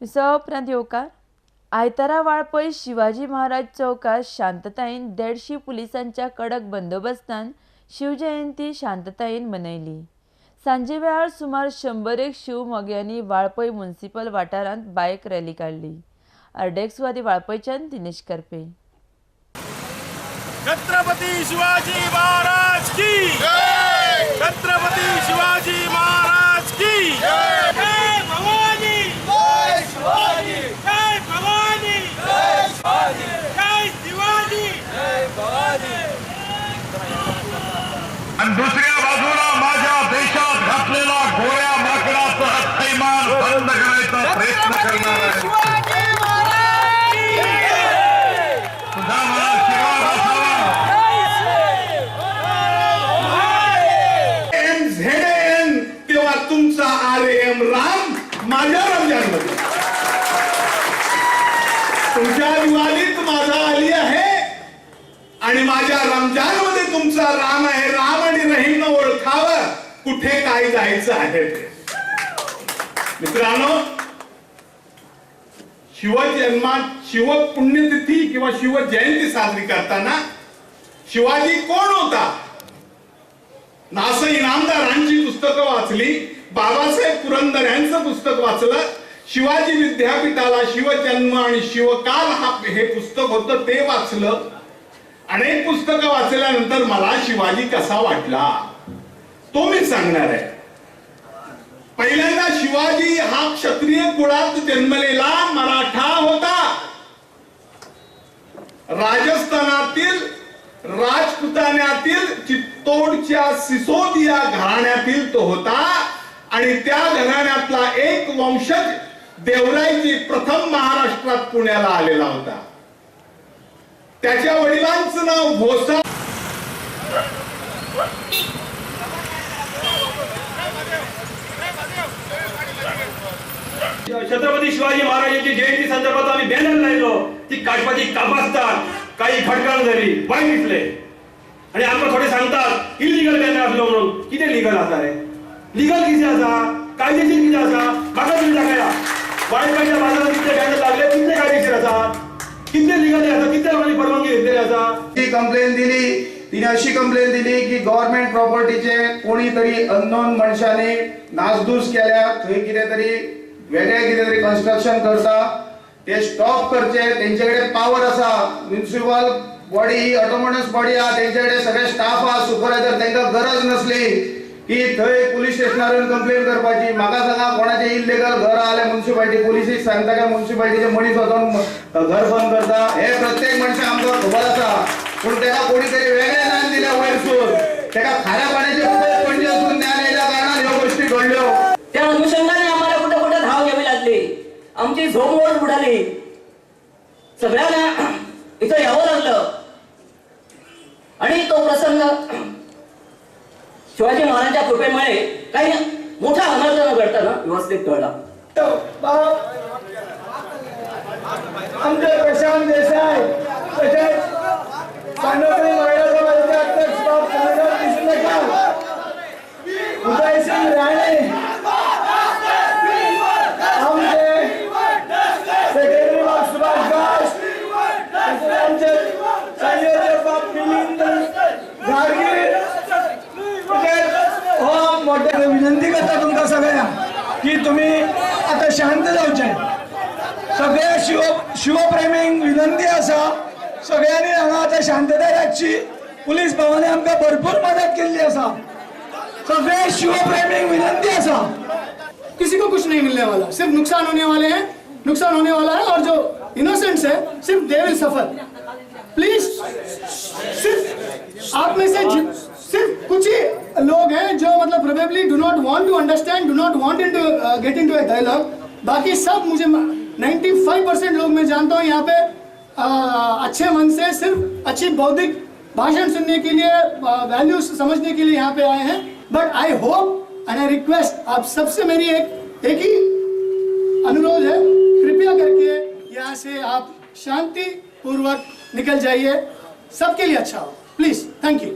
उपरांत येवकार. आयतारा वाळपय शिवाजी महाराज चौकार शांततायेन 150 पुलिसांच्या कडक बंदोबस्तान शिवजयंती शांततायेन मनयली. सांजे वेळार सुमार 100 शिवमोग्यांनी वाळपय म्युनिसिपल वाठारांत बायक रॅली काडली. अर्डेक सुवाती वाळपयच्यान दिनेश करपे. छत्रपती शिवाजी महाराज की जय! छत्रपती शिवाजी महाराज की जय! जय भवानी! जय शिवाजी! जय भवानी! जय शिवाजी! जय शिवाजी! जय भवानी! आणि दुसऱ्या बाजूला माझ्या देशात घातलेला गोळ्या माकडाचा थैमान बंद करायचा प्रयत्न करणार आहे. तुझा मला आशीर्वाद असावा. एम झेड एन तेव्हा तुमचा आर एम राम माझ्या रमजानमध्ये, तुमच्या दिवाळीत माझा अली आहे आणि माझ्या रमजानमध्ये तुमचा राम आहे. राम आणि रहीम ओळखावं कुठे काय जायचं आहे ते. मित्रांनो, शिवजन्मा शिव पुण्यतिथी किंवा शिवजयंती साजरी करताना शिवाजी कोण होता? नासं इनामदारांची पुस्तकं वाचली, बाबासाहेब पुरंदर यांचं पुस्तक वाचलं, शिवाजी विद्यापीठाला शिवजन्म आणि शिवकाल हा हे पुस्तक होतं ते वाचलं. अनेक पुस्तकं वाचल्यानंतर मला शिवाजी कसा वाटला तो मी सांगणार आहे. पहिल्यांदा शिवाजी हा क्षत्रिय कुळात जन्मलेला मराठा होता. राजस्थानातील राजपुतान्यातील चित्तोडच्या सिसोदिया घराण्यातील तो होता आणि त्या घराण्यातला एक वंशज देवरायजी प्रथम महाराष्ट्रात पुण्याला आलेला होता. त्याच्या वडिलांचं नाव भोसा. छत्रपती शिवाजी महाराजांची जयंती संदर्भात आम्ही बॅनर लायलो, ती काढपाची कापासतात, काही खडकाळ झाली, वाईट दिसले. आणि आमकां थोडे सांगतात इलिगल बॅनर आसलो म्हणून. कितें लिगल आसा रे? लिगल कितें आसा? कायदेशीर कितें आसा? म्हाका तुमी दाखया. वाळपयच्या बाजारात कितले बॅनर लागले, कितले कायदेशीर आसा, कितले लिगल आसा, कितले लोकांनी परवानगी घेतलेली आसा? ती कंप्लेन दिली, तिने अशी कंप्लेन दिली की गव्हर्नमेंट प्रॉपर्टीचे कोणी तरी अननोन मनशांनी नासधूस केल्या, थंय कितें तरी वेगळे कितें तरी कन्स्ट्रक्शन करता, ते स्टॉप करचे. तेंचे कडेन पावर आसा, म्युनिसिपल बॉडी ही ऑटोनॉमस बॉडी आहा, तेंचे कडेन सगळे स्टाफ आहा, सुपरवायझर, तेंकां गरज नसली की थंय पुलीस स्टेशनार येवन कंप्लेन करपाची. म्हाका सांगा, कोणाचें इल्लिगल घर आहा जाल्यार म्युनिसिपालिटी पुलिसीक सांगता काय म्युनिसिपालिटीचे मनीस वचोन घर बंद करता? हे प्रत्येक मनशाक आमकां खबर आसा. पूण तेका कोणी तरी वेगळें ज्ञान दिलें वयरसून, तेका खाऱ्या पाण्याचे उदक पणजेसून ज्ञान येयल्या कारणान ह्यो गोश्टी घडल्यो. त्या अनुषंगाने आम्हाला कुठं कुठं धाव घ्यावी लागली, आमची झोप मोड बुडाली, सगळ्यांना इथं यावं लागलं. आणि तो प्रसंग शिवाजी महाराजांच्या कृपेमुळे काही मोठा अनर्थ न घडताना व्यवस्थित कळला. आमचे प्रशांत देसाई तसेच चांदोकरी महिला समाजाचे अध्यक्ष बाब चंद्रकांत किसनेकर, उदयसिंग राणे, आमचे सेक्रेटरी बाब सुभाष घास, तसेच आमचे संयोजक बाब मिलिंद गाडगीळ, तसेच हो मोठ्या विनंती करता तुमकां सगळ्यांक की तुम्ही आता शांत जावचे. सगळ्या शिवप्रेमींक विनंती आसा, सगळ्यांनी हांगा आतां शांतताय राखची. पुलीस भावांनी आमकां भरपूर मदत केल्ली आसा. सगळ्या शिवप्रेमींक विनंती आसा. किसी को कुछ नहीं मिलने वाला, सिर्फ नुकसान होने वाले हैं, नुकसान होने वाला है और जो इनोसेंट्स है सिर्फ they will suffer. Please, सिर्फ आप में से सिर्फ कुछ ही लोग हैं जो मतलब probably do not want to understand, do not want into get into a dialogue. बाकी सब मुझे 95% लोग मैं जानता हूँ यहाँ पे अच्छे मन से सिर्फ अच्छी बौद्धिक भाषण सुनने के लिए, वैल्यूज समझने के लिए यहाँ पे आए हैं. But I hope and I request, आप सबसे मेरी एक ही अनुरोध है, कृपया करके यहाँ से आप शांति पूर्वक निकल जाइए, सबके लिए अच्छा हो. Please, thank you.